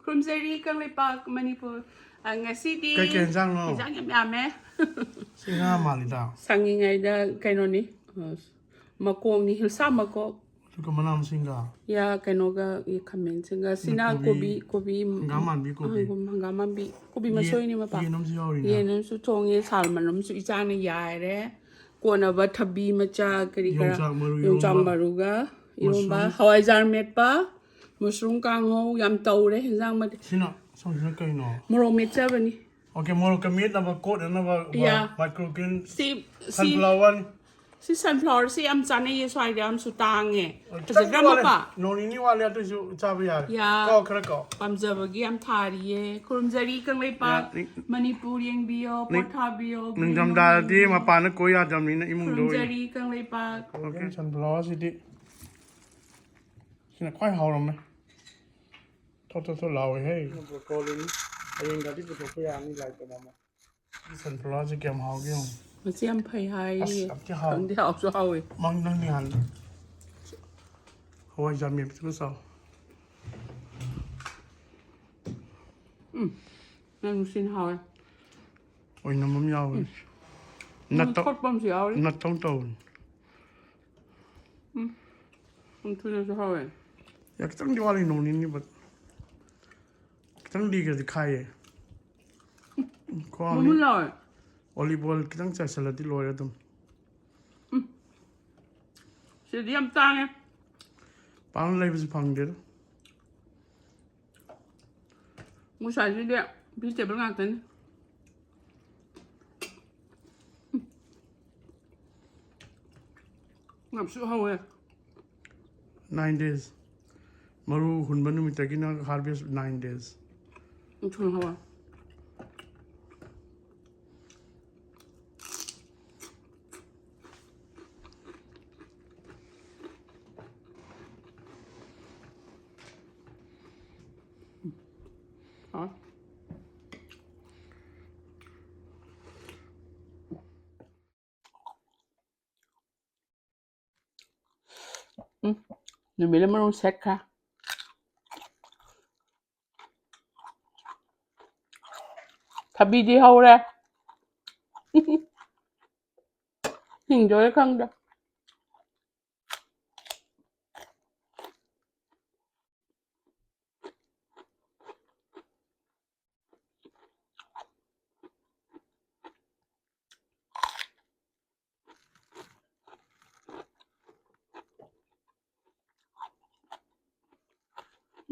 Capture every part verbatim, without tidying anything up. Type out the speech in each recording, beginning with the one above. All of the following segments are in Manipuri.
ꯈꯨꯔꯨꯝꯖꯔꯤ ꯀꯪꯂꯩꯄꯥꯛ ꯃꯅꯤꯄꯨꯔ꯫ ꯑ, ꯉꯁꯤꯗꯤ ꯀꯩꯀꯩ ꯌꯦꯟꯖꯥꯡꯅꯣ? ꯌꯦꯟꯖꯥꯡ ꯌꯥꯝ ꯌꯥꯝꯃꯦ꯫ ꯁꯤ ꯉꯥ ꯃꯥꯜꯂꯤꯗ꯫ ꯁꯪꯉꯤꯉꯩꯗ ꯀꯩꯅꯣꯅꯤ, ꯑ, ꯃꯀꯣꯛꯅꯤ, ꯍꯤꯜꯁꯥ ꯃꯀꯣꯛ꯫ ꯑꯗꯨꯒ ꯃꯅꯥ ꯃꯁꯤꯡꯒ꯫ ꯌꯥ, ꯀꯩꯅꯣꯒ, ꯌꯥ, ꯈꯥꯃꯦꯟꯁꯤꯡꯒ꯫ ꯁꯤꯅ ꯀꯣꯕꯤ, ꯀꯣꯕꯤ, ꯀꯣꯕꯤ, ꯍꯪꯒꯥꯝ ꯃꯥꯟꯕꯤ ꯀꯣꯕꯤ꯫ ꯍꯪꯒꯥꯝ, ꯍꯪꯒꯥꯝ ꯃꯥꯟꯕꯤ꯫ ꯀꯣꯕꯤ ꯌꯦ-, ꯃꯁꯣꯏꯅꯦꯕ꯫ ꯌꯦꯟ ꯑꯃꯁꯨ ꯌꯥꯎꯔꯤꯅꯦ꯫ ꯌꯦꯟ ꯑꯃꯁꯨ ꯊꯣꯡꯉꯦ, ꯁꯥꯜꯃꯟ ꯑꯃꯁꯨ ꯏꯆꯥꯅ ꯌꯥꯏꯔꯦ꯫ ꯀꯣꯟꯅꯕ ꯊꯕꯤ ꯃꯆꯥ, ꯀꯔꯤ ꯀꯔꯥ, ꯌꯣꯡꯆꯥꯛ ꯃꯔꯨ ꯌꯣꯡꯆꯥꯛ ꯏꯔꯣꯝꯕ꯫ ꯃꯔꯨꯒ ꯏꯔꯣꯝꯕ, ꯃꯁꯔꯨꯝ꯫ ꯍꯋꯥꯏꯖꯥꯔ ꯃꯦꯠꯄ, ꯃꯁꯔꯨꯝ ꯀꯥꯡꯍꯧ, ꯌꯥꯝ ꯇꯧꯔꯦ ꯍꯦꯟꯖꯥꯡ ꯃꯊꯦꯜ꯫ ꯁꯤꯅ, ꯁꯣꯝꯁꯤꯅ ꯀꯩꯅꯣ? ꯃꯣꯔꯣꯛ ꯃꯦꯠꯆꯕꯅꯤ꯫ ꯑꯣꯀꯦ, ꯃꯣꯔꯣꯛꯀ ꯃꯦꯠꯅꯕ ꯀꯣꯠꯅꯅꯕ ꯌꯥ꯫ ꯃꯥꯏꯀ꯭ꯔꯣꯒ꯭ꯔꯤꯟ ꯁꯤ, ꯁꯤ, ꯁꯟꯐ꯭ꯂꯥꯋꯔꯅꯤ꯫ ꯁꯤ ꯁꯟꯐ꯭ꯂꯥꯋꯔꯁꯤ ꯌꯥꯝ ꯆꯥꯅꯩꯌꯦ ꯁ꯭ꯋꯥꯏꯗ, ꯌꯥꯝꯁꯨ ꯇꯥꯡꯉꯦ꯫ ꯈꯤꯇꯪꯗꯤ ꯐꯖꯗ꯭ꯔꯥ ꯋꯥꯠꯂꯦ꯫ ꯃꯄꯥ? ꯅꯣꯡ ꯅꯤꯅꯤ ꯋꯥꯠꯂꯦ, ꯑꯗꯨꯏꯁꯨ ꯆꯥꯕ ꯌꯥꯔꯦ꯫ ꯌꯥ꯫ ꯀꯣ, ꯈꯔ ꯀꯣ꯫ ꯄꯥꯝꯖꯕꯒꯤ ꯌꯥꯝ ꯊꯥꯔꯤꯌꯦ꯫ ꯈꯨꯔꯨꯝꯖꯔꯤ ꯀꯪꯂꯩꯄꯥꯛ ꯌꯥ, ꯅꯤꯡ-, ꯃꯅꯤꯄꯨꯔ ꯌꯦꯡꯕꯤꯌꯣ, ꯅꯤꯡ-, ꯄꯣꯊꯥꯕꯤꯌꯣ, green ꯅꯤꯡꯊꯝꯊꯥꯗꯗꯤ ꯌꯦꯡꯕꯤꯌꯣ꯫ ꯃꯄꯥꯟꯗ ꯀꯣꯏ ꯌꯥꯗꯕꯅꯤꯅ ꯏꯃꯨꯡꯗ ꯑꯣꯏꯅ꯫ ꯈꯨꯔꯨꯝꯖꯔꯤ ꯀꯪꯂꯩꯄꯥꯛ꯫ ꯑꯣꯀꯦ, ꯁꯟꯐ꯭ꯂꯥꯋꯔꯁꯤꯗꯤ ꯁꯤꯅ ꯈ꯭ꯋꯥꯏ ꯍꯥꯎꯔꯝꯃꯦ꯫ ꯊꯣꯠ ꯊꯣꯠ ꯊꯣꯠ ꯂꯥꯎꯋꯦ ꯍꯦ꯫ ꯕ꯭ꯔꯣꯀꯣꯂꯤꯅꯤ꯫ ꯍꯌꯦꯡꯒꯗꯤ ꯄꯨꯊꯣꯛꯄ ꯌꯥꯔꯅꯤ, ꯂꯥꯏ ꯇꯧꯔꯝꯃꯣ꯫ ꯁꯟꯐ꯭ꯂꯥꯋꯔꯁꯤ ꯀꯌꯥꯝ ꯍꯥꯎꯒꯦ ꯌꯦꯡꯉꯨ꯫ ꯃꯁꯤ ꯌꯥꯝ ꯐꯩ ꯍꯥꯏꯌꯦ꯫ ꯑꯁ, ꯌꯥꯝ ꯊꯤ ꯍꯥꯎꯋꯦ꯫ ꯈꯪꯗꯦ, ꯍꯥꯎꯁꯨ ꯍꯥꯎꯋꯦ꯫ ꯃꯪ ꯅꯪ ꯅꯍꯥꯟ ꯍꯋꯥꯏꯖꯥꯔ ꯃꯦꯠꯄꯗꯨꯒ ꯆꯥꯎ꯫ ꯎꯝ, ꯌꯥꯝ ꯅꯨꯡꯁꯤꯅ ꯍꯥꯎꯋꯦ꯫ ꯑꯣꯏꯅꯝ ꯑꯃ ꯌꯥꯎꯋꯦ꯫ ꯎꯝ, ꯅꯠꯇꯧ-, ꯊꯣꯠꯄ ꯑꯃꯁꯨ ꯌꯥꯎꯔꯤ꯫ ꯅꯠꯇꯧ ꯇꯧꯕꯅꯤ꯫ ꯎꯝ, ꯌꯥꯝ ꯊꯨꯅꯁꯨ ꯍꯥꯎꯋꯦ꯫ ꯌꯥ, ꯈꯤꯇꯪꯗꯤ ꯋꯥꯠꯂꯤ, ꯅꯣꯡ ꯅꯤꯅꯤ, but ꯈꯤꯇꯪ ꯂꯤꯈ꯭ꯔꯗꯤ ꯈꯥꯏꯌꯦ꯫ ꯈ꯭ꯋꯥꯡꯅꯤ꯫ ꯃꯃꯨꯟ ꯂꯥꯎꯋꯦ꯫ Olive oil ꯈꯤꯇꯪ ꯆꯥꯏꯁꯤꯜꯂꯗꯤ ꯂꯣꯏꯔꯦ ꯑꯗꯨꯝ꯫ ꯁꯤꯗꯤ ꯌꯥꯝ ꯇꯥꯡꯉꯦ꯫ ꯄꯥꯛꯅ ꯂꯩꯕꯁꯨ ꯐꯪꯗꯦꯗ꯫ ꯃꯣꯏ ꯁ꯭ꯋꯥꯏꯁꯤꯗꯤ vegetable ꯉꯥꯛꯇꯅꯤ꯫ ꯌꯥꯝꯁꯨ ꯍꯧꯋꯦ꯫ Nine days꯫ ꯃꯔꯨ ꯍꯨꯟꯕ ꯅꯨꯃꯤꯠꯇꯒꯤꯅ harvest nine days꯫ ꯌꯥꯝ ꯊꯨꯅ ꯍꯧꯋꯦ꯫ ꯍꯥꯎꯋꯦ꯫ ꯎꯝ, ꯅꯨꯃꯤꯠ ꯑꯃ ꯃꯔꯨ ꯁꯦꯠꯈ꯭ꯔꯦ꯫ ꯊꯕꯤꯗꯤ ꯍꯧꯔꯦ꯫ ꯍꯤꯡꯗꯣꯏꯔ ꯈꯪꯗꯦ꯫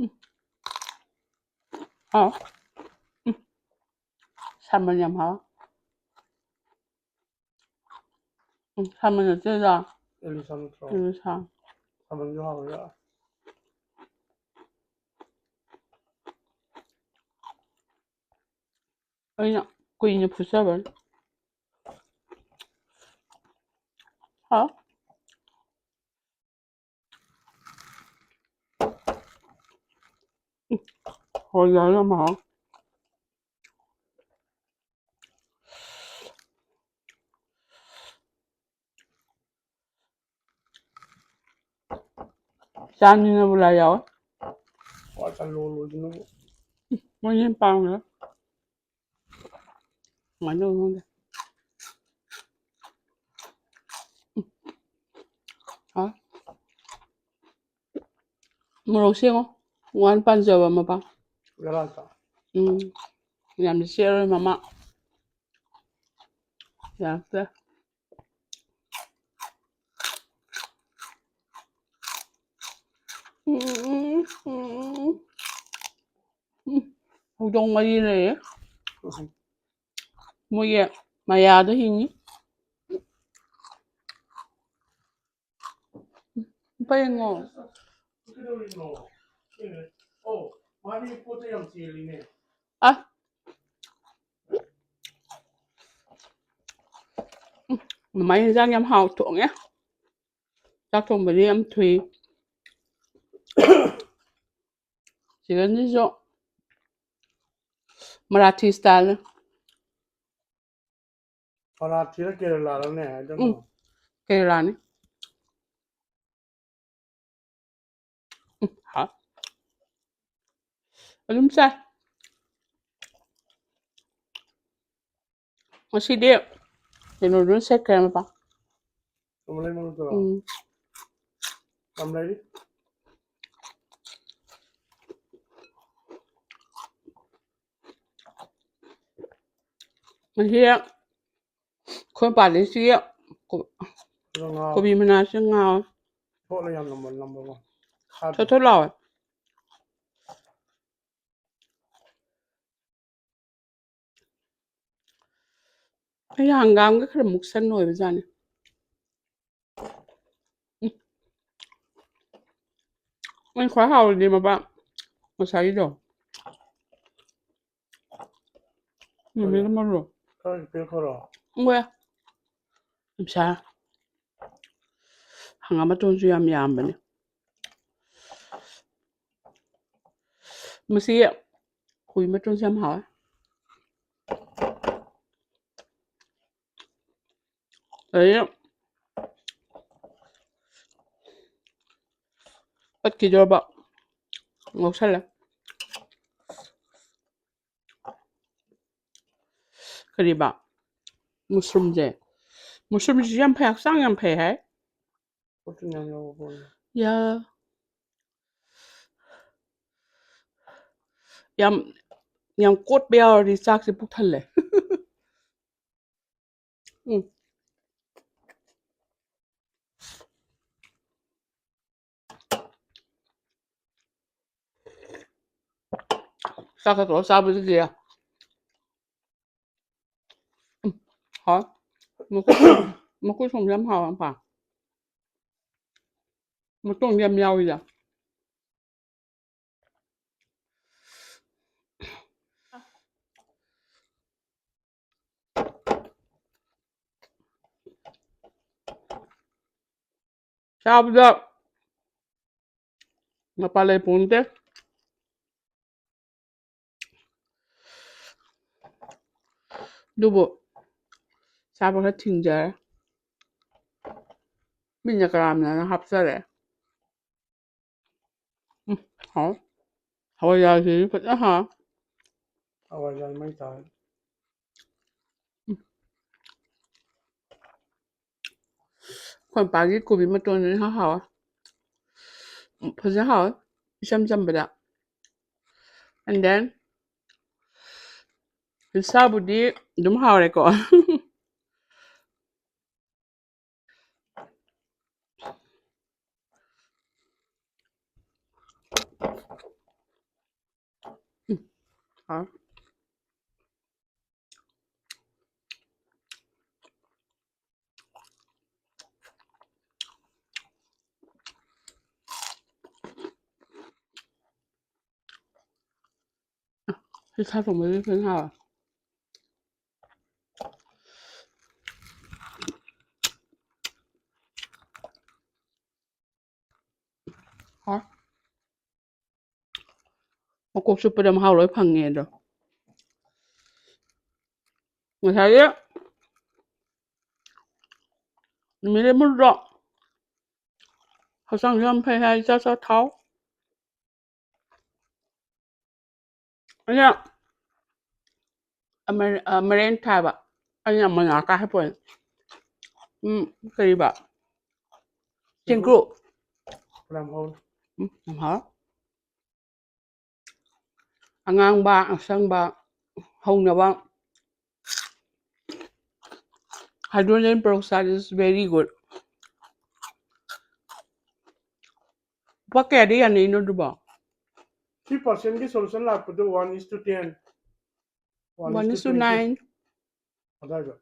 ꯎꯝ꯫ ꯍꯥꯎ꯫ ꯎꯝ꯫ ꯁꯥꯃꯟ ꯌꯥꯝ ꯍꯥꯎ꯫ ꯎꯝ, ꯁꯥꯃꯟ ꯅꯠꯇꯦꯗ꯫ ꯑꯂꯨ ꯁꯥ ꯅꯠꯇ꯭ꯔꯣ? ꯑꯂꯨ ꯁꯥ꯫ ꯁꯥꯃꯟꯁꯨ ꯍꯥꯎꯋꯤꯗ꯫ ꯑꯩꯅ ꯀꯨꯏꯅ ꯐꯨꯠꯆꯕꯅꯤ꯫ ꯍꯥꯎ꯫ ꯎꯝ, ꯍꯋꯥꯏꯖꯥꯔ ꯌꯥꯝ ꯍꯥꯎ꯫ ꯆꯥꯅꯤꯡꯉꯕ ꯂꯥꯏ ꯌꯥꯎꯋꯦ꯫ ꯋꯥ ꯆꯜꯂꯣ ꯂꯣꯏꯗꯅꯕ꯫ ꯃꯣꯏ ꯌꯦꯟ ꯄꯥꯝꯈ꯭ꯔꯦ꯫ ꯀꯃꯥꯏꯅ ꯇꯧꯕꯅꯣ ꯈꯪꯗꯦ꯫ ꯎꯝ꯫ ꯍꯥꯎ꯫ ꯃꯣꯔꯣꯛꯁꯦ ꯌꯦꯡꯉꯣ꯫ ꯋꯥꯟ ꯄꯥꯟꯖꯕ ꯃꯄꯥ꯫ ꯂꯩꯕꯥꯛꯇ꯫ ꯎꯝ꯫ ꯌꯥꯝꯅ ꯆꯦꯠꯂꯣꯏ ꯃꯃꯥ꯫ ꯌꯥꯔꯛꯇ꯭ꯔꯦ꯫ ꯎꯝ, ꯎꯝ, ꯎꯝ, ꯎꯝ, ꯎꯝ꯫ ꯎꯝ꯫ ꯍꯧꯗꯣꯡ ꯃꯔꯤ ꯂꯩꯌꯦ꯫ ꯃꯣꯏꯒꯤ ꯃꯌꯥꯗ ꯍꯤꯡꯉꯤ꯫ ꯂꯨꯄꯥ ꯌꯦꯡꯉꯣ꯫ ꯑ꯫ ꯎꯝ, ꯃꯃꯥꯏ ꯏꯟꯖꯥꯡ ꯌꯥꯝ ꯍꯥꯎ ꯊꯣꯡꯉꯦ꯫ ꯆꯥꯛ ꯊꯣꯡꯕꯗꯤ ꯌꯥꯝ ꯊꯨꯏ꯫ ꯆꯤꯛꯀꯟꯁꯤꯁꯨ ꯃꯔꯥꯊꯤ ꯁ꯭ꯇꯥꯏꯜꯅꯤ꯫ ꯃꯔꯥꯊꯤꯔ ꯀꯦꯔꯂꯥꯔꯅꯦ ꯍꯥꯏꯗꯣ? ꯎꯝ, ꯀꯦꯔꯂꯥꯅꯤ꯫ ꯎꯝ, ꯍꯥꯎ꯫ ꯑꯗꯨꯝ ꯆꯥꯏ꯫ ꯉꯁꯤꯗꯤ ꯀꯩꯅꯣꯗꯨꯅ ꯁꯦꯠꯈ꯭ꯔꯦ ꯃꯄꯥ꯫ ꯎꯝ꯫ ꯉꯁꯤ ꯑꯩꯈꯣꯏ ꯃꯄꯥꯗꯤ ꯁꯤ ꯀꯣ-, ꯉꯥꯎ꯫ ꯀꯣꯕꯤ ꯃꯅꯥꯁꯦ ꯉꯥꯎꯋꯦ꯫ ꯊꯣꯠꯂꯦ ꯌꯥꯝꯅ ꯃꯅꯝ ꯅꯝꯕꯀꯣ꯫ ꯊꯣꯠ ꯊꯣꯠ ꯂꯥꯎꯋꯦ꯫ ꯑꯩ ꯍꯪꯒꯥꯝꯒ ꯈꯔ ꯃꯨꯛꯁꯟ ꯑꯣꯏꯕ ꯖꯥꯠꯅꯤ꯫ ꯎꯝ꯫ ꯑꯩ ꯈ꯭ꯋꯥꯏ ꯍꯥꯎꯔꯤꯗꯤ ꯃꯄꯥ ꯉꯁꯥꯏꯒꯤꯗꯣ꯫ ꯅꯨꯃꯤꯠ ꯑꯃꯔꯣ? ꯈꯔ ꯄꯤꯔꯛꯈ꯭ꯔꯣ? ꯎꯝ, ꯌꯥꯝ ꯁꯥꯏ꯫ ꯍꯪꯒꯥꯝ ꯃꯇꯣꯟꯁꯨ ꯌꯥꯝ ꯌꯥꯝꯕꯅꯦ꯫ ꯃꯁꯤ ꯀꯣꯕꯤ ꯃꯇꯣꯟꯁꯦ ꯌꯥꯝ ꯍꯥꯎꯋꯦ꯫ ꯑꯗꯩ ꯄꯠꯈꯤꯗꯣꯔꯕ ꯉꯧꯁꯜꯂꯦ꯫ ꯀꯔꯤꯕ? ꯃꯨꯁꯔꯨꯝꯁꯦ꯫ ꯃꯨꯁꯔꯨꯝꯁꯤꯁꯨ ꯌꯥꯝ ꯐꯩ, ꯍꯛꯆꯥꯡ ꯌꯥꯝ ꯐꯩ ꯍꯥꯏ꯫ ꯄ꯭ꯔꯣꯇꯤꯟ ꯌꯥꯝ ꯌꯥꯎꯕ ꯄꯣꯠꯅꯤ꯫ ꯌꯥ꯫ ꯌꯥꯝ, ꯌꯥꯝ ꯀꯣꯠꯄ ꯌꯥꯎꯔꯗꯤ ꯆꯥꯛꯁꯦ ꯄꯨꯛ ꯊꯜꯂꯦ꯫ ꯎꯝ꯫ ꯆꯥꯛꯀ ꯇꯣꯠꯂ ꯆꯥꯕꯗꯨꯗꯤ꯫ ꯎꯝ, ꯍꯥꯎꯋꯦ꯫ ꯃꯀꯨ, ꯃꯀꯨ ꯁꯣꯡꯕ ꯌꯥꯝ ꯍꯥꯎꯋꯦ, ꯃꯄꯥ꯫ ꯃꯇꯣꯡꯗꯤ ꯌꯥꯝ ꯌꯥꯎꯋꯤꯗ꯫ ꯆꯥꯕꯗ ꯃꯄꯥꯟ ꯂꯩ ꯄꯣꯟꯇꯦ꯫ ꯑꯗꯨꯕꯨ ꯆꯥꯕ ꯈꯔ ꯊꯤꯡꯖꯔꯦ꯫ ꯃꯤꯅ ꯀꯔꯥꯝꯅꯅ ꯍꯥꯞꯆꯔꯦ꯫ ꯎꯝ, ꯍꯥꯎ꯫ ꯍꯋꯥꯏꯖꯥꯔꯁꯤꯁꯨ ꯐꯖꯅ ꯍꯥꯎ꯫ ꯍꯋꯥꯏꯖꯥꯔ ꯃꯩ ꯇꯥꯔꯦ꯫ ꯎꯝ, ꯑꯩꯈꯣꯏ ꯃꯄꯥꯒꯤ ꯀꯣꯕꯤ ꯃꯇꯣꯟꯗꯨꯅ ꯏꯍꯥꯎ ꯍꯥꯎꯋꯦ꯫ ꯎꯝ, ꯐꯖ ꯍꯥꯎꯋꯦ꯫ ꯏꯆꯝ ꯆꯝꯕꯗ꯫ And then, ꯏꯁꯥꯕꯨꯗꯤ ꯑꯗꯨꯝ ꯍꯥꯎꯔꯦꯀꯣ꯫ ꯎꯝ, ꯍꯥꯎꯔꯦ꯫ ꯁꯤ ꯁꯥ ꯊꯣꯡꯕꯁꯤ ꯐꯖꯅ ꯍꯥꯎꯋꯦ꯫ ꯍꯥꯎ꯫ ꯃꯀꯣꯛ ꯆꯨꯞꯄꯗ ꯃꯍꯥꯎ ꯂꯣꯏ ꯐꯪꯉꯦ ꯑꯗꯣ꯫ ꯉꯁꯥꯏꯒꯤ ꯅꯨꯃꯤꯠꯂꯩ ꯃꯔꯨꯗꯣ ꯍꯛꯆꯥꯡꯁꯨ ꯌꯥꯝ ꯐꯩ ꯍꯥꯏ, ꯆꯥ ꯆꯥ ꯊꯥꯎ꯫ ꯑꯩꯅ ꯑꯃ-, ꯑ, ꯃꯥꯏꯔꯦꯟ ꯊꯥꯕ꯫ ꯑꯩꯅ ꯃꯅꯥ ꯀꯥ ꯍꯥꯞꯄꯣꯏ꯫ ꯎꯝ, ꯀꯔꯤꯕ? ꯆꯦꯡꯀ꯭ꯔꯨ꯫ ꯌꯥꯝ ꯍꯥꯎꯋꯤ꯫ ꯎꯝ, ꯌꯥꯝ ꯍꯥꯎꯋꯤ꯫ ꯑꯉꯥꯡꯕ, ꯑꯁꯪꯕ ꯍꯧꯅꯕ꯫ Hydrogen peroxide is very good. ꯂꯨꯄꯥ ꯀꯌꯥꯗ ꯌꯥꯅꯩꯅꯣ ꯑꯗꯨꯕꯣ? Three percent ꯀꯤ solution ꯂꯥꯛꯄꯗꯣ one is to ten. One is to nine. ꯑꯗꯥꯏꯗ꯫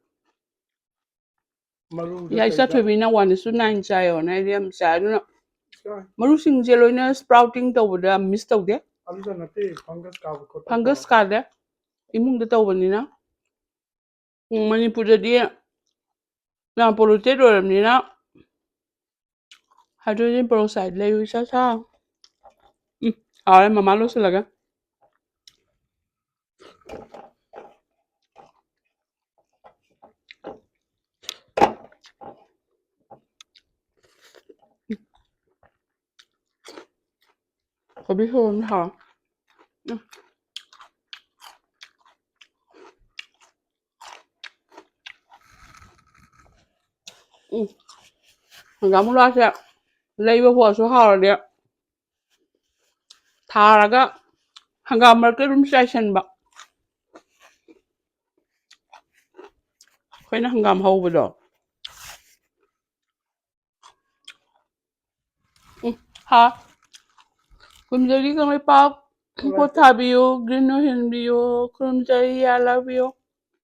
ꯃꯔꯨꯗ ꯌꯥꯏ, ꯀꯩꯗ? ꯆꯥꯊꯣꯏꯕꯤꯅ one is to nine ꯆꯥꯏꯌꯣꯅ ꯑꯩꯗꯤ ꯌꯥꯝ ꯆꯥꯏ꯫ ꯑꯗꯨꯅ ꯆꯥꯏ꯫ ꯃꯔꯨꯁꯤꯡꯁꯦ ꯂꯣꯏꯅ sprouting ꯇꯧꯕꯗ miss ꯇꯧꯗꯦ꯫ ꯑꯗꯨꯗ ꯅꯠꯇꯦ, fungus ꯀꯥꯕ ꯈꯣꯠꯄ fungus ꯇꯧꯕ꯫ ꯀꯥꯗꯦ꯫ ꯏꯃꯨꯡꯗ ꯇꯧꯕꯅꯤꯅ꯫ ꯎꯝ, ꯃꯅꯤꯄꯨꯔꯗꯗꯤ ꯌꯥꯝ polluted ꯑꯣꯏꯔꯕꯅꯤꯅ hydrogen peroxide ꯂꯩꯔꯨ ꯏꯁꯥ ꯁꯥ꯫ ꯎꯝ, ꯍꯥꯎꯔꯦ, ꯃꯃꯥ ꯂꯣꯏꯁꯤꯜꯂꯒꯦ꯫ ꯀꯣꯕꯤ ꯁꯣꯏꯕꯨꯝ ꯍꯥꯎ꯫ ꯎꯝ꯫ ꯎꯝ꯫ ꯍꯪꯒꯥꯝ ꯃꯨꯂꯥꯁꯦ ꯂꯩꯕ ꯄꯣꯠꯁꯨ ꯍꯥꯎꯔꯗꯤ ꯊꯥꯔꯒ ꯍꯪꯒꯥꯝ ꯃꯔꯛꯇ ꯑꯗꯨꯝ ꯆꯥꯏꯁꯟꯕ꯫ ꯑꯩꯈꯣꯏꯅ ꯍꯪꯒꯥꯝ ꯍꯧꯕꯗꯣ꯫ ꯎꯝ, ꯍꯥ꯫ ꯀꯨꯝꯖꯔꯤ ꯀꯪꯂꯩꯄꯥꯛ ꯄꯣꯠ ꯊꯥꯕꯤꯌꯨ, ꯒ꯭ꯔꯤꯟ ꯑꯣꯏꯍꯟꯕꯤꯌꯨ, ꯈꯨꯔꯨꯝꯖꯔꯤ, I love you꯫